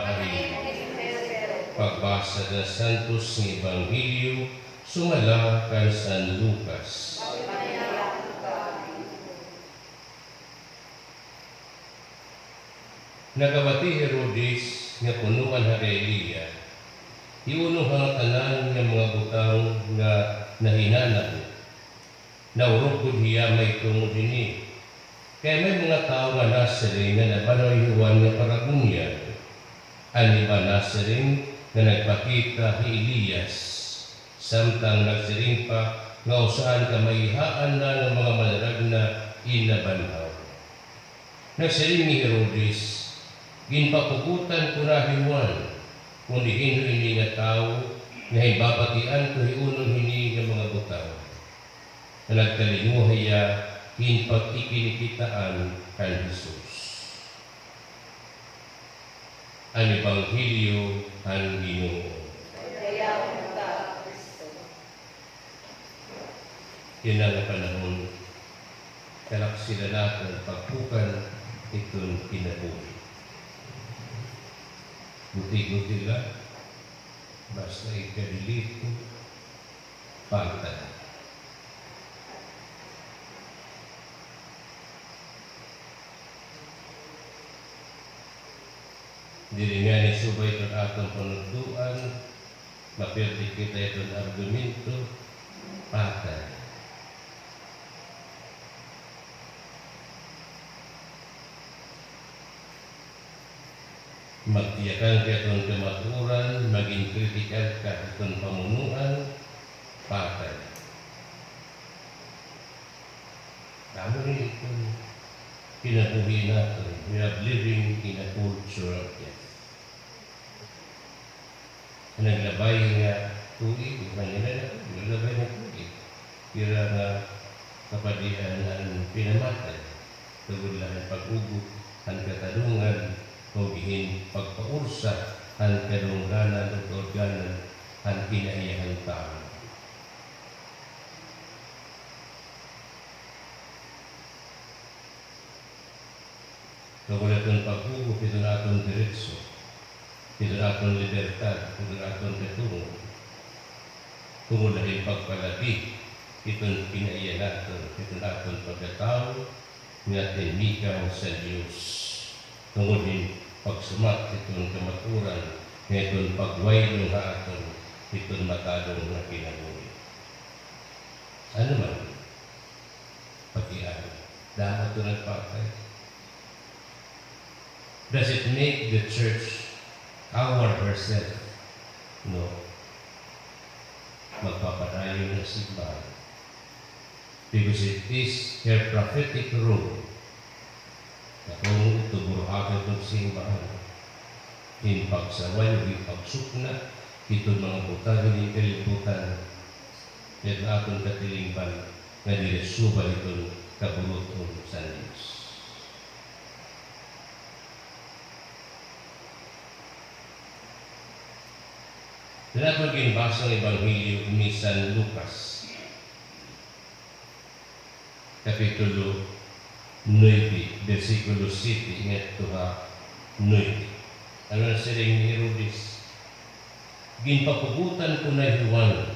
Mahain. Pagbasa sa Santos ng Ebanghelyo sumala kan San Lucas. Nagabati Herodes nga punuan ha kay Elia, iuno ang tanan nga mga butang nga nahinanabo. Naurog gud hiya may tungod ini. Kaya may mga tao nga nasiring nga nabanoy Juan nga paragunyag. Ang iba nasiring nga nagpakita hi Elias. Samtang nagsiring pa nga usaan ka maihaan na ng mga manarag na inabanhaw. Nagsiring ni Herodes, ginpapugutan ko na hi Juan, kung diin ini nga tao nga hibabatian ko hiunon hini nga mga butang. Na nagkalinguhaya hinpag-ikinikitaan kan Jesus. Ang Ebanghelyo ang Ginoo. Yan ang panahon, kalak sila natin pagpukan itong kinabuhi. Guti-guti lang, basta ikadilito, pagtan. Dili nga ni subay itong atong panuntuan, mapirdi kita itong argumento, patay. Magtiyakan ka itong kamaturan, maging kritikal ka itong pamunuan, patay. Tama rin itong kinabuhi natin. We are living in a culture of death. Naglabay nga tuig, manila na, naglabay nga tuig. Kira nga kapadian ang pinamatay. Tugod lang ang pag-ugo, ang katalungan, o gihin pagpaursa, ang kadungganan o kaudganan, ang kinaiyahan tao. Tungod itong pag-ugo, ito na atong diretso, ito na atong libertad, ito na atong katungo. Tungod na rin pagpalabi, itong kinaiya natin, ito na atong pagkatao, nga tinmikaw sa Diyos. Tungod din pagsumat, itong kamaturan, nga itong pagwaylong ha aton, itong matalong na kinabuhi. Ano man, pag-iari, dapat ito nagpatay. Does it make the church coward herself? No. Magpapadayon na simbahan. Because it is her prophetic role na kung ito buruhaton itong simbahan, in pagsaway, in pagsukna, ito mga butang hindi kalibutan, at atong katilingban nga diretsuba itong kabuluton sa Diyos. Tinatawag ginbasa ang Ebanghelyo ni San Lucas, Kapitulo 9, versikulo 7, ngadto ha 9. Ano na siling ni Herodes? Ginpapugutan ko na Juan,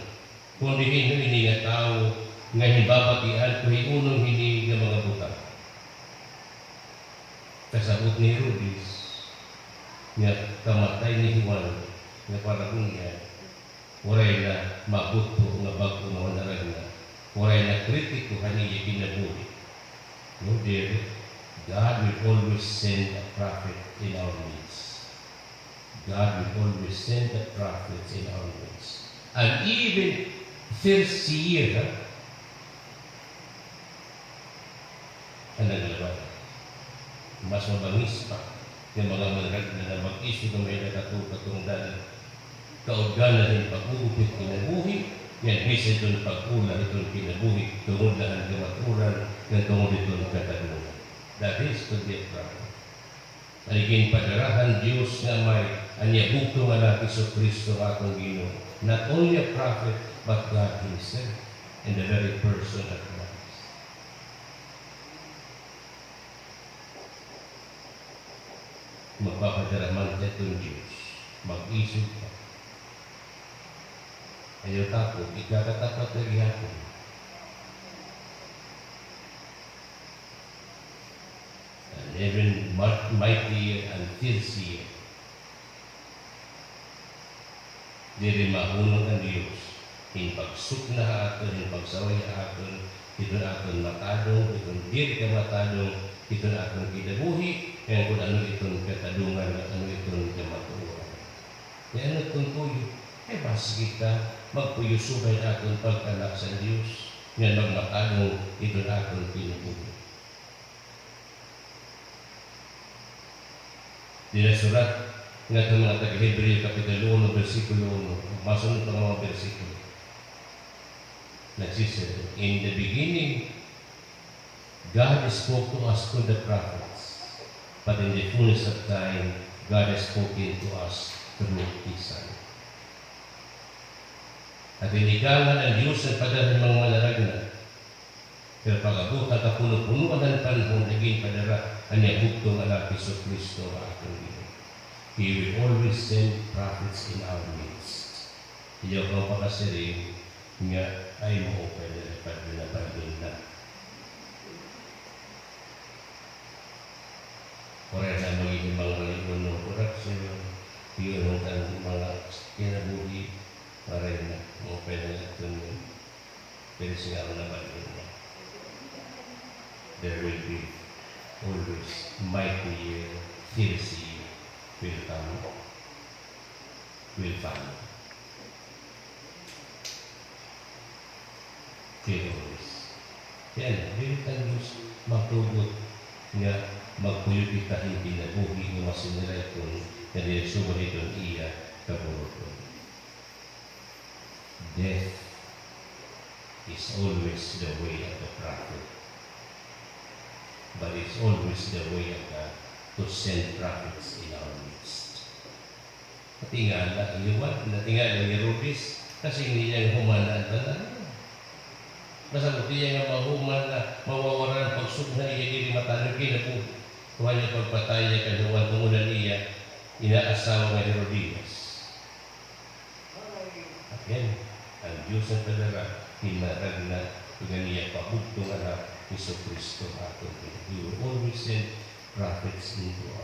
kung diin ini nga tao, nga hibabatian ko hiunong hini nga mga butang. Kasabot ni Herodes, nga kamatay ni Juan, nga parang niya, waray na mabuto nga bago mo na na, waray na kritiko haniya kinabuhi. No, dear, God will always send a prophet in our midst. God will always send a prophet in our midst. And even first year, ha? Ang naglabay. Mas mabangis pa yung mga manrag na mag-isip na may nakatungdan. Kaudganan din pag-ugupit kinabuhi, yan bisa itong pag-ulan itong kinabuhi, tungod na ang kamaturan, yan tungod itong katanungan. That is to be a prophet. Aligin padarahan Diyos nga may anya bugto nga na Hesus Kristo atong Ginoo. Not only a prophet, but God Himself in the very person of Christ. Magpapadaraman sa itong Diyos. Mag-isip ka. Ayaw tapos, ikakatapat na gihapon. And even mightier and fiercer. Diri mahunong ang Diyos. Hinpagsuk na aton, hinpagsaway aton, ito aton matadong, itong diri ka matadong, ito aton kinabuhi, kaya kung ano itong katadungan, at ano itong kamatuoran. Kaya ano itong tuyo? Ay basta kita magpuyo subay aton pagkanak sa Diyos, nga magmatadong ito aton kinabuhi. Dinasurat nga itong mga taga-Hebreo, Kapitulo 1, versikulo 1, masunod ang mga versikulo. Nagsisabi, "In the beginning, God spoke to us through the prophets, but in the fullness of time, God has spoken to us through His Son." At inigangan ang Diyos ang padala ng mga manaragna. Pero pag-abot ang kapuno-punuan ng panahon, naging padara ang niyang bugtong anak, Hesus Kristo, ang atong Ginoo. He will always send prophets in our midst. Iyaw kang pakasiring nga ay mo-open na lapad na bandon na. Ora na magiging mga unong corruption, yun ang mga kinabuhi, para na mo-open na ito niyo. Pero siya ang nabandon na. There will be always mightier, fiercer will come, will follow. Till always. Yan, dili ang Diyos matugot nga magpuyo kita hindi nabuhi nga masinira itong nga dinasuban itong iya kaburuton. Death is always the way of the prophet. But it's always the way of God to send prophets in our midst. Natingala, iwan, natingala ni Herodes, kasi hindi niya humanaan tanan. Basta kung niya nga mahuman na mawawaran pagsugna iya diri matanog kinabuhi. Kuha niya pagpatay niya kanuwan tungunan niya inaasawa nga Herodias. At yan, ang Diyos ang padara, hinarag na niya pabugtong anak, Hesus Kristo atong Ginoo. He will always send prophets into our